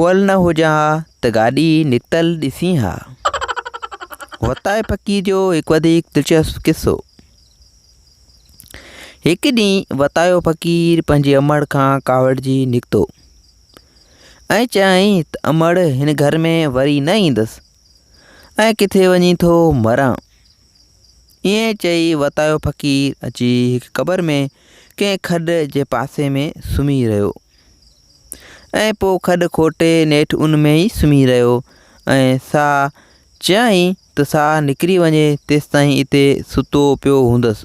مئل نه هجان ها ته گاڏي نڪتل ڏسين ها. وتائي فقير جو هڪ وڌيڪ دلچسپ قصو. هڪ ڏينهن وتايو فقير پنهنجي امڙ کان ڪاوڙجي نڪتو ۽ چيائين ته امڙ هن گهر ۾ وري نه ايندس ۽ ڪٿي وڃي ٿو مران. ائين چئي وتايو فقير اچي هڪ قبر ۾ ڪنهن کڏ جي پاسي ۾ سمهي رهيو. ۽ پوء کڏ کوٽي نيٺ ان ۾ ئي سمهي رهيو ۽ ساهه چيائين ته ساهه نڪري وڃي تيستائين اتي ستو پيو هوندس.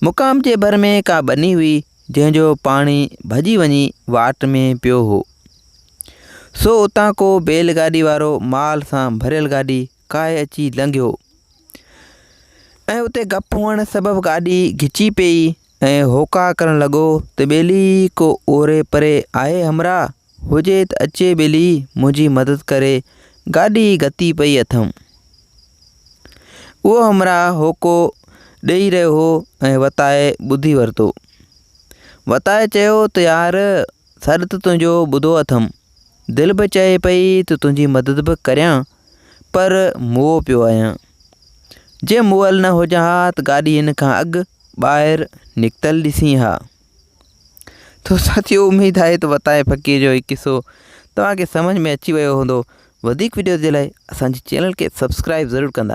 مقام جي ڀر ۾ ڪا ٻني هئي جنهن جو پاڻي ڀڄي وڃي واٽ ۾ پيو هو. سو اتان ڪو بيل گاڏي وارو مال سان ڀريل گاڏي ڪاهي اچي لنگهيو ۽ اتي گپ هئڻ سبب گاڏي گهچي پيئي ۽ هوڪا ڪرڻ لڳو ته ٻيلي ڪو اوري پري آهي همراهه هجي ته اچي ٻيلي منهنجي مدد ڪري گاڏي گتي پئي اٿم. اهو همراهه هوڪو ڏيئي رهيو هو ۽ وتائي ٻڌي ورتو. وتائي چيو ته يار سڏ ته تنهنجو ٻڌو اٿم دل به چئي پئي ته تنهنجي مدد به ڪريان پر موئو پيو آهيان. جي مئل نه هجان ها ته گاڏي هن کان اڳ ٻاهر نڪتل ڏسين ها. تو ساٿيو اميد آهي ته وتائي فقير جو هي قصو توهان کي سمجهه ۾ اچي ويو هوندو. وڌيڪ وڊيوز جي لاء اسان جي چينل کي سبسڪرائب ضرور ڪندا.